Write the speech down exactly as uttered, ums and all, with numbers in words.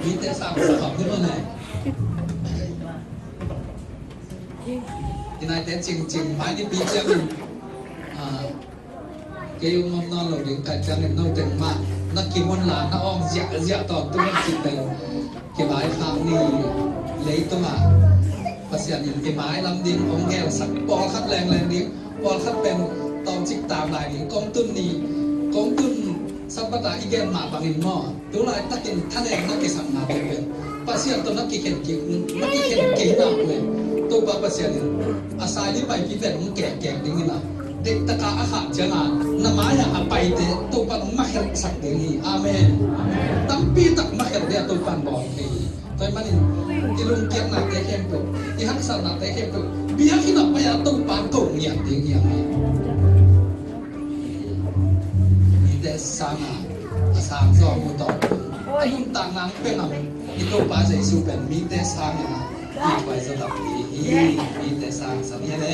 Mite sang sa kham hi lo ne. Inaite cingcing mai ni pi ciangin, ah, kei ung om nawn lo ding ka ciangin no teng mah na kimun la na awng ziahziah tawntung in cih pen kivaikhak ni. Leitungah Pasian in i mailam ding hong gelsak pawlkhat lengleng ding, pawlkhat pen tawmcik tam lai ding kong tun ni, kong tun Sabbath a i gen mah bangin maw, tu laitakin thanem na kisakna te pen Pasian tawh na kikhen kik, na kikhen kei nak le Topa Pasian in a sai li paipi pen hong kekkek ding in a, dektaka a khah cianga na mai-ah a paite Topa in hong makhelsak ding hi. Amen. Tampi tak makhel dia Topa in bawl thei hi. Tua ahih manin i lungkiatnate khempeuh, i haksatnate khempeuh biakinn ah pai-a Topa ko ngiat ding hi hang hi. Mite sanga a sang zaw mu tawh a nuntakna hong pia ngam i Topa Jesu pen mite sanga i pai zaw tak hi. Mite sang sang hi le.